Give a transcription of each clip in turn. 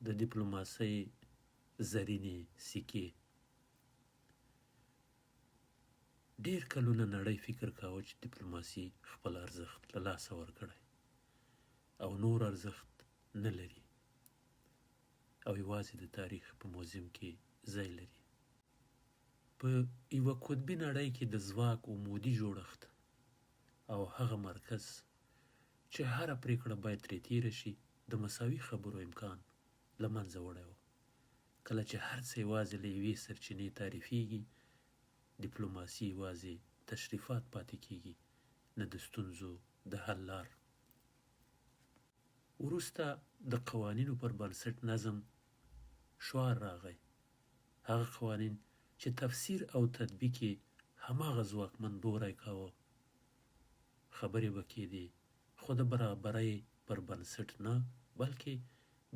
د دیپلوماسۍ زرینې سکې. ډېر کلونه نړۍ فکر کاوه چې دیپلوماسي خپل ارزښت له لاسه ورکړی او نور ارزښت نه لري او یوازې د تاریخ په موزیم کې ځای لري. په یوه قطبي نړۍ کې د ځواک عمودي جوړښت او هغه مرکز چې هره پرېکړه باید ترې تېره شي، د مساوي خبرو امکان له منځه وړی و. کله چې هر څه یوازې له یوې سرچینې تعریفېږي، دیپلوماسي یوازې تشریفات پاتې کېږي، نه د ستونزو د حل لار. وروسته د قوانینو پر بنسټ نظم شعار راغی، هغه قوانین چې تفسیر او تطبیق یې هماغه ځواکمن لوری کاوه. خبرې به کېدې، خو د برابرۍ پر بنسټ نه، بلکې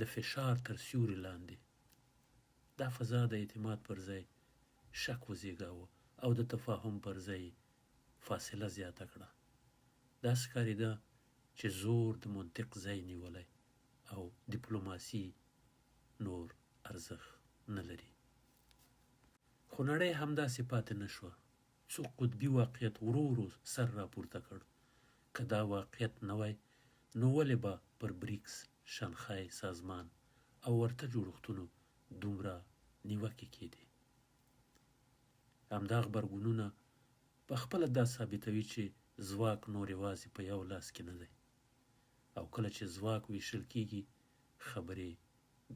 د فشار تر سیوري لاندې. دا فضا د اعتماد پر ځای شک وزېږاوه او د تفاهم پر ځای یې فاصله زیاته کړه. داسې ښکارېده چې زور د منطق ځای نیولی او دیپلوماسي نور ارزښت نه لري. خو نړۍ همداسې پاتې نه شوه. څو قطبي واقعیت ورو ورو سر راپورته کړ. که دا واقعیت نه وای، نو ولې به پر بریکس، شانخای سازمان او ورته جوړښتونو دومره نیوکې کېدې؟ همدا غبرګونونه په خپله دا ثابتوي چې ځواک نور یوازې په یو لاس کې نه دی او کله چې ځواک ویشل کېږي، خبرې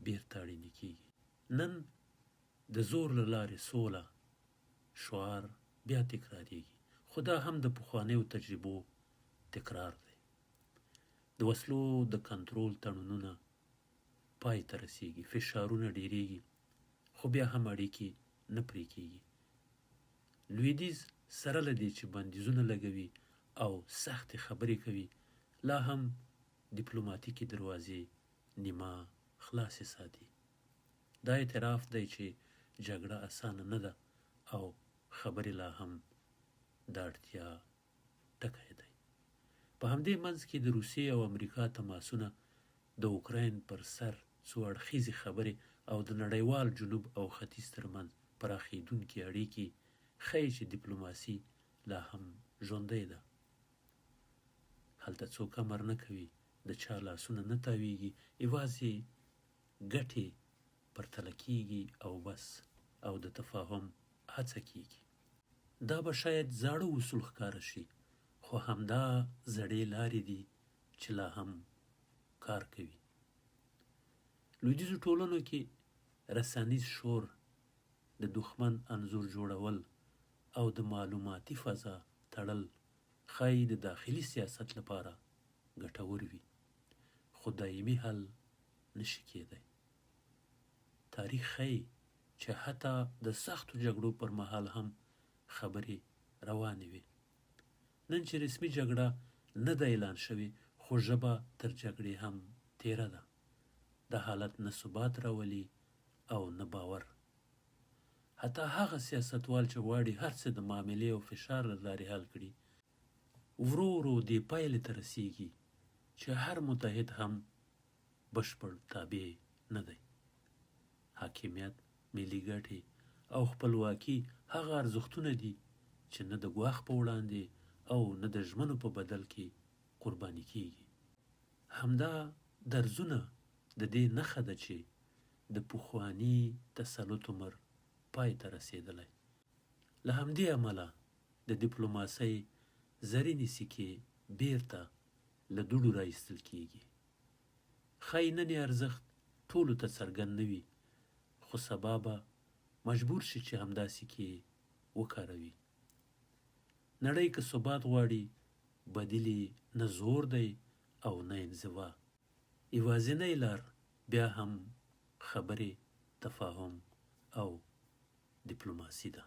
بېرته اړینې کېږي. نن د زور له لارې سوله شعار بیا تکرارېږي، خو دا هم د پخوانیو تجربو تکرار دی. د وسلو د کنترول تړونونه پای ته رسېږي، فشارونه ډېرېږي، خو بیا هم اړیکې نه پرې کېږي. لوېدیځ سره له دې چې بندیزونه لګوي او سختې خبرې کوي، لا هم دیپلوماتیکې دروازې نیمه خلاصې ساتي. دا اعتراف دی چې جګړه اسانه نه ده او خبرې لا هم د اړتیا ټکی دی. په همدې منځ کې د روسیې او امریکا تماسونه، د اوکراین پر سر څو اړخیزې خبرې او د نړیوال جنوب او ختیځ ترمنځ پراخېدونکې اړیکې ښيي چې دیپلوماسي لا هم ژوندۍ ده. هلته څوک امر نه کوي، د چا لاسونه نه تاویږي، یوازې ګټې پرتله کیږي او بس او د تفاهم هڅه کیږي. دا به شاید زاړه اصول ښکاره شي، خو همدا زړې لارې دي چې لا هم کار کوي. لویدیځو ټولنو کې رسنیز شور، د دښمن انځور جوړول او د معلوماتي فضا تړل ښايي د داخلي سیاست لپاره ګټور وي، خو دایمي حل نه شي کېدای. تاریخ ښيي چې حتی د سختو جګړو پر مهال هم خبرې روانې وې. نن چې رسمي جګړه نه ده اعلان شوې، خو ژبه تر جګړې هم تېره ده. دا حالت نه ثبات راولي او نه باور. حتی هغه سیاستوال چې غواړي هر څه د معاملې او فشار له لارې حل کړي، ورو ورو دې پایلې ته رسېږي چې هر متحد هم بشپړ تابع نه دی. حاکمیت، ملي ګټې او خپلواکي هغه ارزښتونه دي چې نه د ګواښ په وړاندې او نه د ژمنو په بدل کې قرباني کېږي. همدا درزونه د دې نښه ده چې د پخواني تسلط عمر پای ته رسېدلی. له همدې امله د دیپلوماسۍ زرینې سکې بېرته له دوړو را ایستل کېږي. ښايي نن یې ارزښت ټولو ته څرګند نه وي، خو سبا به مجبور شي چې همدا سکې وکاروي. نړۍ که ثبات غواړي، بدیل یې نه زور دی او نه انزوا. یوازینۍ لار بیا هم خبرې، تفاهم او دیپلوماسي ده.